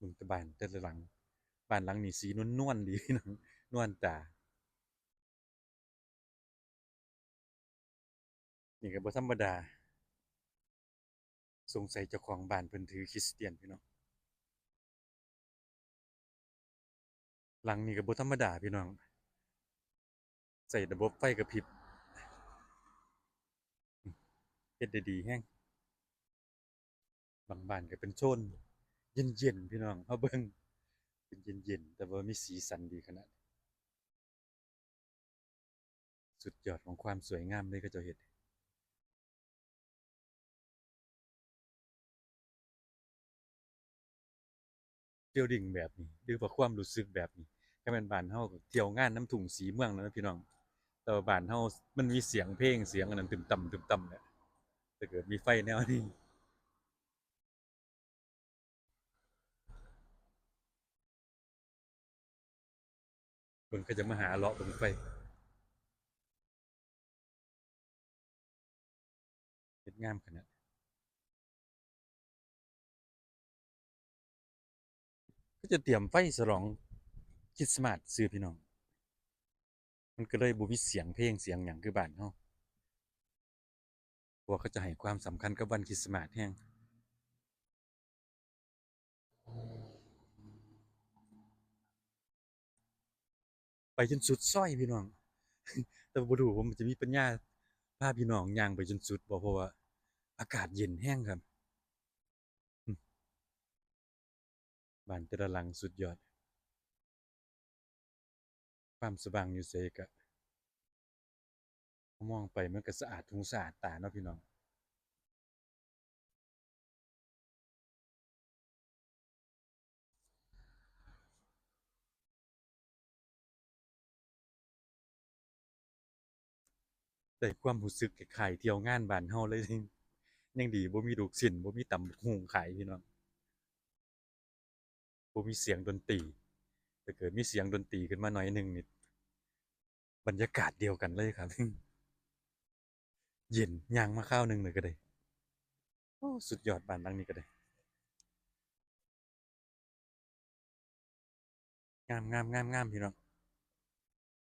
ເບິ່ງແຕ່ບ້ານແຕ່ລະຫຼັງ, ບ້ານຫຼັງນີ້ສີນວນໆ ດີພີ່ນ້ອງ, ນວນຕາ. ນີ້ກໍບໍ່ທຳມະດາ, ສົງໄສເຈົ້າຂອງບ້ານເພິ່ນຖືຄຣິສຕຽນພີ່ນ້ອງ. ຫຼັງນີ້ກໍບໍ່ທຳມະດາພີ່ນ້ອງ, ໃຊ້ລະບົບໄຟກະພິບ, ເຮັດໄດ້ດີແຮງ. ບາງບ້ານກໍເປັນໂຊນເຢັນໆ ພີ່ນ້ອງ, ເຮົາເບິ່ງເປັນເຢັນໆ ແຕ່ວ່າມີສີສັນດີຂະໜາດ. ສຸດຍອດຂອງຄວາມສວຍງາມເລີຍ ເຂົາເຈົ້າເຮັດ. ຟີລດິງແບບນີ້ ຫຼືວ່າຄວາມຮູ້ສຶກແບບນີ້ ຖ້າແມ່ນບ້ານເຮົາກໍທ່ຽວງານນຳທົ່ງສີເມືອງແລ້ວນະພີ່ນ້ອງ, ແຕ່ວ່າບ້ານເຮົາມັນມີສຽງເພງ ສຽງອັນນັ້ນຕຶມຕ່ຳ ຕຶມຕ່ຳແຫຼະ, ຖ້າເກີດມີໄຟແນວນີ້ ເບິ່ງ ເຂົາຈະມາຫາເລາະເບິ່ງໄຟ, ເຮັດງາມຂະໜາດ. ເຂົາຈະຕຽມໄຟສະຫຼອງຄຣິສມາດຊື່ພີ່ນ້ອງ, ມັນກໍເລີຍບໍ່ມີສຽງເພງສຽງຫຍັງຄືບ້ານເຮົາ. ພວກເຂົາຈະໃຫ້ຄວາມສຳຄັນກັບວັນຄຣິສມາດແຮງ. ໄປຈົນສຸດຊອຍພີ່ນ້ອງ, ແຕ່ວ່າບໍ່ຮູ້ວ່າມັນຈະມີປັນຍາພາພີ່ນ້ອງຍ່າງໄປຈົນສຸດບໍ່, ເພາະວ່າອາກາດເຢັນແຮງຄັບ. ບ້ານແຕ່ລະຫຼັງສຸດຍອດ, ຄວາມສະຫວ່າງຢູ່ໃສກະ ມອງໄປມັນກະສະອາດຫູສະອາດຕາເນາະພີ່ນ້ອງ. ໄດ້ຄວາມຮູ້ສຶກຄ້າຍໆທ່ຽວງານບ້ານເຮົາເລີຍ, ຍັງດີບໍ່ມີລູກຊິ້ນ ບໍ່ມີຕຳບັກຫຸ່ງຂາຍພີ່ນ້ອງ, ບໍ່ມີສຽງດົນຕີ. ຖ້າເກີດມີສຽງດົນຕີຂຶ້ນມາໜ້ອຍໜຶ່ງນີ້ ບັນຍາກາດດຽວກັນເລີຍຄັບ, ເຢັນ, ຍ່າງມາຄາວໜຶ່ງແລ້ວກໍໄດ້. ໂອ້ ສຸດຍອດ, ບ້ານຫຼັງນີ້ກໍໄດ້ ງາມໆໆໆ ພີ່ນ້ອງ.